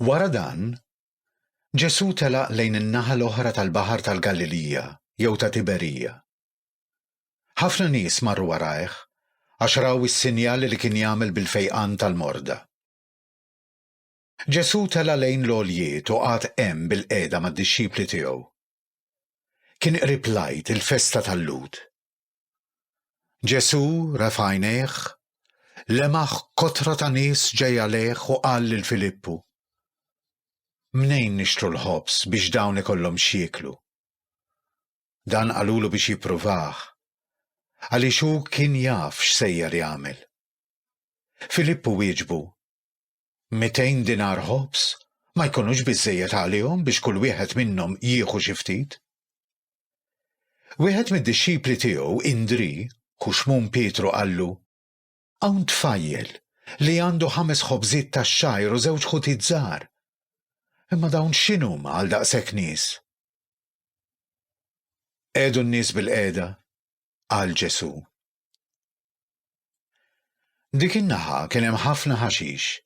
Wara dan, Ġesù telaq lejn in-naħa l-oħra tal-Baħar tal-Galilija jew ta' Tiberija. Ħafna nies marru warajh għax raw is-sinjali li kien jagħmel bil-fejqan tal-morda. Ġesù tela' lejn l-għoljiet u qagħad hemm bilqiegħda mad-dixxipli tiegħu. Kien qrib l-Għid, il-festa tal-Lhud. Ġesù refa' għajnejh, lemaħ kotra ta' nies ġejja lejh u qal lil Filippu, Mnejn nixtru l-ħobż biex dawn ikollhom x'jieklu? Dan qalulu biex jippruvah, għaliex hu kien jaf x'sejjer jagħmel. Filippu wieġbu, 200 dinar ħobż ma jkunux biżżejjed għalihom biex kull wieħed minnhom jieħu xi ftit. Wieħed mid-dixxipli tiegħu, Indrì, ħu Xmun Pietru qallu, Hawn tfajjel li għandu ħames ħobżiet tax-xgħir u żewġ ħutiet żgħar. Imma dawn x'inhuma għal daqshekk nies? Qiegħdu n-nies bilqiegħda, qal Ġesù. Dik in-naħa kien hemm ħafna ħaxix.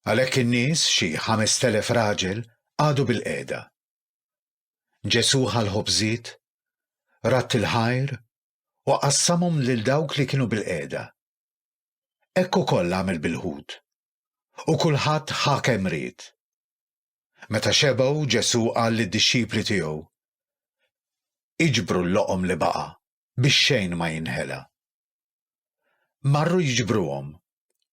Għalhekk in-nies, xi 5,000 raġel, qagħdu bilqiegħda. Ġesù ħa l-ħobżiet, radd il-ħajr u qassamhom lil dawk li kienu bilqiegħda. Hekk ukoll għamel bil-ħut, u kulħadd ħa kemm ried. Meta xebgħu, Ġesù qal lid-dixxipli tiegħu, Iġbru l-loqom li baqa' biex xejn ma jinħela. Marru jiġbruhom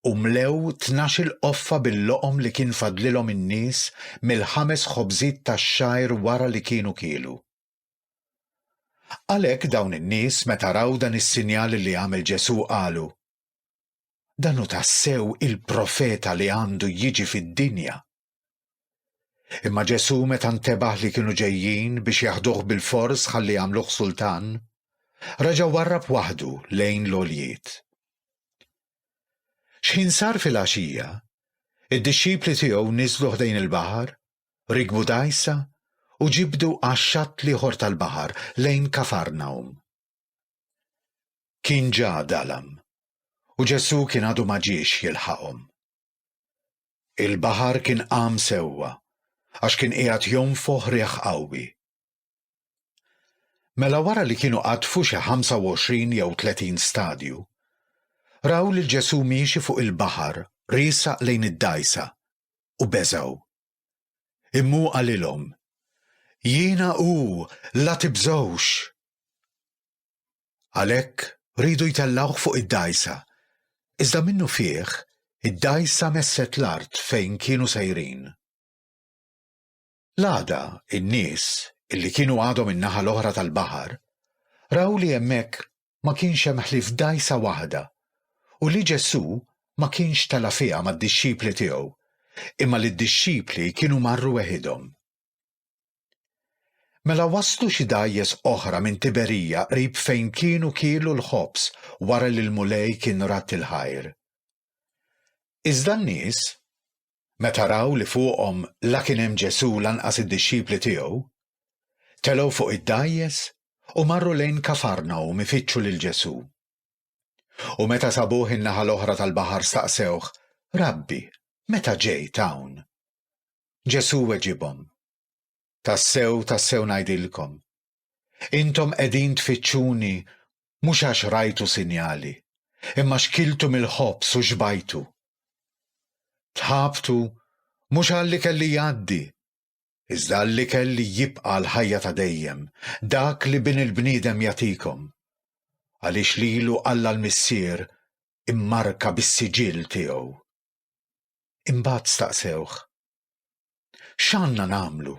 u mlew 12-il qoffa bil-loqom li kien fadlilhom in-nies mill-ħames ħobżiet tax-xgħir wara li kienu kielu. Għalhekk dawn in-nies meta raw dan is-sinjal li għamel Ġesù qalu, Dan hu tassew il-profeta li għandu jiġi fid-dinja. Imma Ġesù meta ntebaħ li kienu ġejjin biex jaħduh bilfors ħalli jagħmluh sultan, reġa' warrab waħdu lejn l-għoljiet. X'ħin sar filgħaxija, id-dixxipli tiegħu niżlu ħdejn il-baħar, rikbu dgħajsa u ġibdu għax-xatt l-ieħor tal-baħar lejn Kafarnawm. Kien ġa dalam, u Ġesù kien għadu ma ġiex jilħaqhom. Il-baħar kien qam sewwa, għax kien qiegħed jonfoħ riħ qawwi. Mela wara li kienu qadfu xi 25 jew 30 stadju, raw lil Ġesù miexi fuq il-baħar riesaq lejn id-dgħajsa u beżgħu. Imma hu qalilhom, Jiena hu, la tibżgħux! Għalhekk riedu jtellgħuh fuq id-dgħajsa, iżda minnufih id-dgħajsa messet l-art fejn kienu sejrin. L-għada n-nies, illi kienu għadhom in-naħa l-oħra tal-baħar, raw li hemmhekk ma kienx hemm ħlief dgħajsa waħda u li Ġesù ma kienx tela' fiha mad-dixxipli tiegħu, imma li d-dixxipli kienu marru weħidhom. Mela waslu xi dgħajjes oħra minn Tiberija qrib fejn kienu kielu l-ħobż wara li l-Mulej kien radd il-ħajr. Iżda n-nies, meta raw li fuqhom la kien hemm Ġesù lanqas id-dixxipli tiegħu, telgħu fuq id-dgħajjes u marru lejn Kafarnahum ifittxu lil Ġesù. U meta sabuh in-naħa l-oħra tal-baħar staqsewh, Rabbi, meta ġejt hawn? Ġesù weġibhom, Tassew, tassew ngħidilkom, intom qegħdin tfittxuni mhux għax rajtu sinjali, imma għax kiltu mill-ħobż u xbajtu. Tħabtu mhux għall-ikel li jgħaddi, iżda għall-ikel li jibqa' għall-ħajja ta' dejjem, dak li Bin il-bniedem jagħtikom. Għaliex lilu Alla l-Missier immarka bis-siġill tiegħu. Imbagħad staqsewh, X'għandna nagħmlu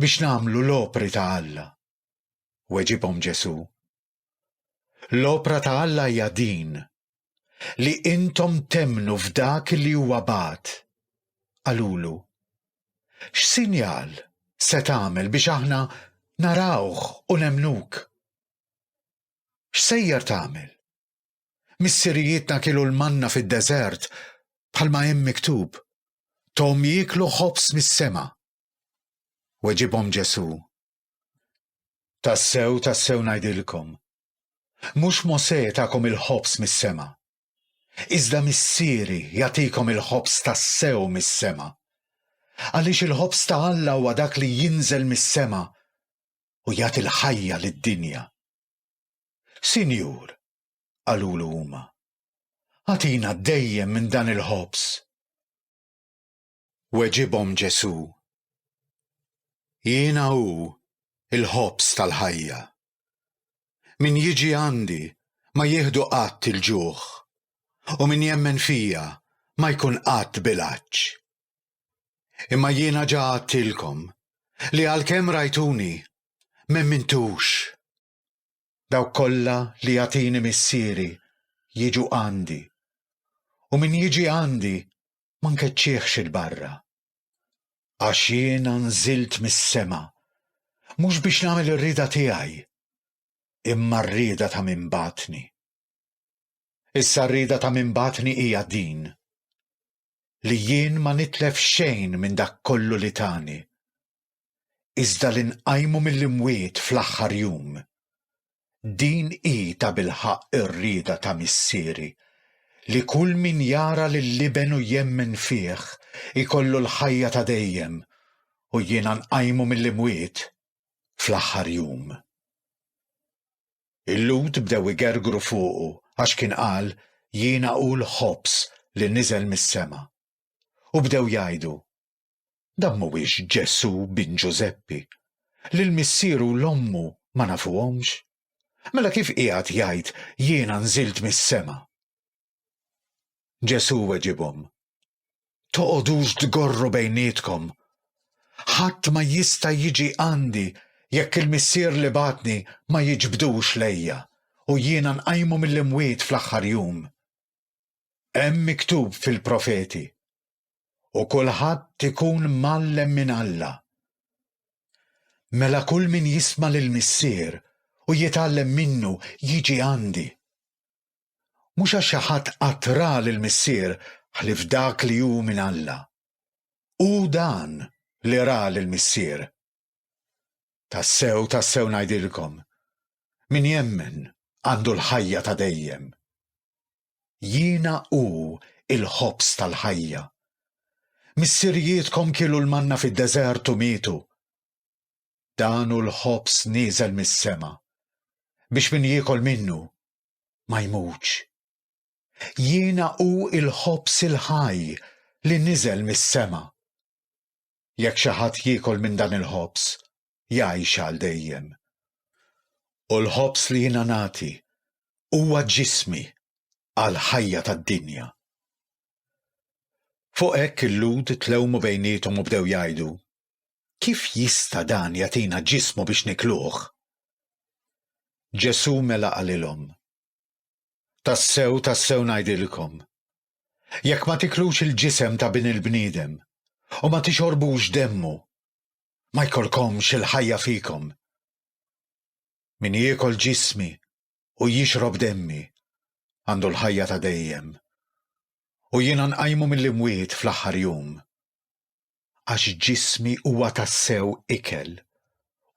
biex nagħmlu l-opri ta' Alla? Weġibhom Ġesù, L-opra ta' Alla hija din, li intom temmnu f'dak li huwa bagħat. Qalulu, X'sinjal se tagħmel biex aħna narawh u nemmnuk? X'sejjer tagħmel? Missirijietna kielu l-manna fid-deżert bħalma hemm miktub, Thom jieklu ħobż mis-sema. Weġibhom Ġesù, Tassew, tassew ngħidilkom, mhux Mosè takom il-ħobż mis-sema, iżda Missieri jagħtikom il-ħobż tassew mis-sema. Għaliex il-ħobż ta' Alla huwa dak li jinżel mis-sema u jagħti l-ħajja lid-dinja. Sinjur, qalulu huma, agħtina dejjem minn dan il-ħobż. Weġibhom Ġesù, Jiena hu l-ħobż tal-ħajja. Min jiġi għandi ma jieħdu qatt il-ġuħ, u min jemmen fija ma jkun qatt bil-għatx. Imma jiena ġa għadtilkom li għalkemm rajtuni, m'emmintux. Dawk kollha li jagħtini Missieri jiġu għandi, u min jiġi għandi ma nkeċċihx 'il barra. Għax jiena nżilt mis-sema, mhux biex nagħmel ir-rieda tiegħi, imma r-rieda ta' min bagħatni. Issa r-rieda ta' min bagħatni hija din, li jien ma nitlef xejn minn dak kollu li tani, iżda li nqajmu mill-imwiet fl-aħħar jum. Din hi tabilħaqq ir-rieda ta' Missieri, li kull min jara lill-Iben u jemmen fih ikollu l-ħajja ta' dejjem, u jiena nqajmu mill-imwiet fl-aħħar jum. Il-Lhud bdew igergru fuqu għax kien qal, Jiena hu l-ħobż li niżel mis-sema. U bdew jgħidu, Dan mhuwiex Ġesù bin Ġużeppi, li l-missieru u l-ommu ma nafuhomx? Mela kif qiegħed jgħid, 'Jiena nżilt mis-sema'? Ġesù weġibhom, Toqogħdux tgorru bejnietkom. Ħadd ma jista' jiġi għandi jekk il-Missier li bagħatni ma jiġbdux lejja, u jiena nqajmu mill-imwiet fl-aħħar jum. Hemm miktub fil-profeti, U kulħadd ikun mgħallem minn Alla. Mela kull min jisma' lill-Missier u jitgħallem minnu jiġi għandi. Mhux għax xi ħadd qatt ra lill-Missier ħlief dak li hu minn Alla. Hu dan li ra lill-Missier. Tassew, tassew ngħidilkom, min jemmen għandu l-ħajja ta' dejjem. Jiena hu l-ħobż tal-ħajja. Missirijietkom kielu l-manna fid-deżert u mietu. Dan hu l-ħobż nieżel mis-sema, biex min jiekol minnu ma jmutx. Jiena hu l-ħobż il-ħaj li niżel mis-sema. Jekk xi ħadd jiekol minn dan il-ħobż, jgħix għal dejjem. U l-ħobż li jiena nagħti huwa ġismi għall-ħajja tad-dinja. Fuq hekk il-Lhud tlewmu bejniethom u bdew jgħidu, Kif jista' dan jagħtina ġismu biex nikluh? Ġesù mela qalilhom, Tassew, tassew ngħidilkom, jekk ma tiklux il-ġisem ta' Bin il-bniedem u ma tixorbux demmu, ma jkollkomx il-ħajja fikom. Min jiekol ġismi u jixrob demmi għandu l-ħajja ta' dejjem, u jiena nqajmu mill-imwiet fl-aħħar jum. Għax ġismi huwa tassew ikel,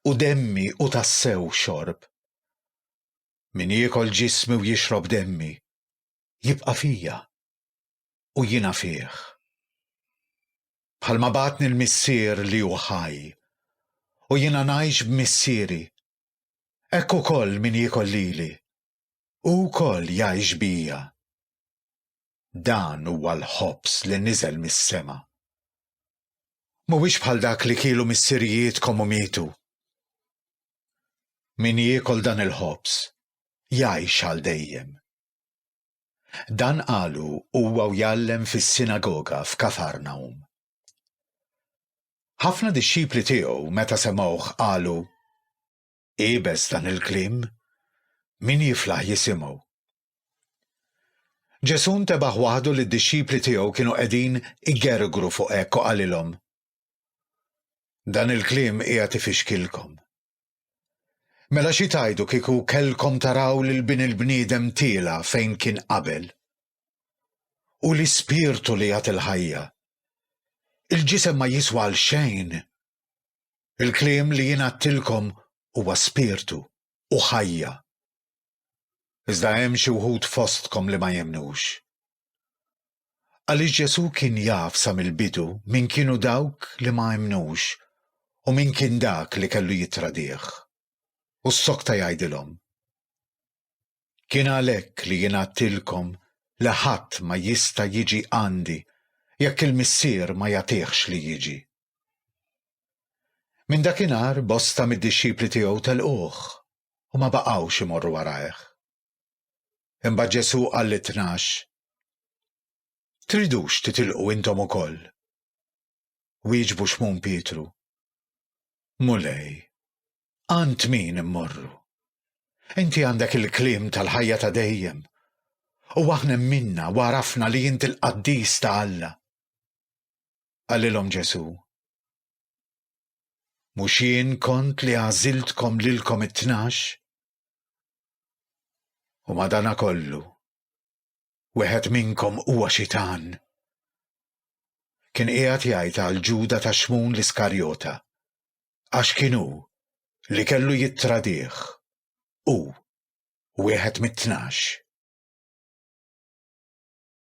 u demmi hu tassew xorb. Min jiekol ġismi u jixrob demmi, jibqa' fija, u jiena fih. Bħalma bagħatni l-Missier li hu ħaj, u jiena ngħix b'Missieri, hekk ukoll min jiekol lili, hu wkoll jgħix bija. Dan huwa l-ħobż li niżel mis-sema. Mhuwiex bħal dak li kielu missirijietkom u mietu. Min jiekol dan il-ħobż jgħix għal dejjem. Dan qalu huwa u jgħallem fis-sinagoga f'Kafarnahum. Ħafna dixxipli tiegħu meta semgħuh qalu, Iebes dan il-kliem, min jiflaħ jisimgħu? Ġesù ntebaħ waħdu li d-dixxipli tiegħu kienu qegħdin igergru fuq hekk u qalilhom, Dan il-kliem qiegħed ifixkilkom. Mela xi tgħidu kieku kellkom taraw lil Bin il-bniedem tiela' fejn kien qabel? Hu l-ispirtu li jagħti l-ħajja. Il-ġisem ma jiswa għal xejn. Il-kliem li jien għadtilkom huwa spirtu u ħajja. Iżda hemm xi wħud fostkom li ma jemmnux. Għaliex Ġesù kien jaf sa mill-bidu min kienu dawk li ma emmnux u min kien dak li kellu jittradih. U ssokta jgħidilhom, Kien għalhekk li jien għedtilkom li ħadd ma jista' jiġi għandi jekk il-Missier ma jagħtihx li jiġi. Minn dakinhar bosta mid-dixxipli tiegħu telquh u ma baqgħux imorru warajh. Imbagħad Ġesù qal lit-Tnax, Tridux titilqu intom ukoll? Wieġbu Xmun Pietru, Mulej, għand min immorru? Inti għandek il-kliem tal-ħajja ta' dejjem, u aħna emminna u għarafna li int il-Qaddis ta' Alla. Qalilhom Ġesù, Mhux jien kont li għażiltkom lilkom it-tnax? U madanakollu, wieħed minnkom huwa xitan. Kien qiegħed jgħid għal Ġuda ta' Xmun l-Iskarjota, għax kien hu li kellu jittradih, hu wieħed mit-tnax.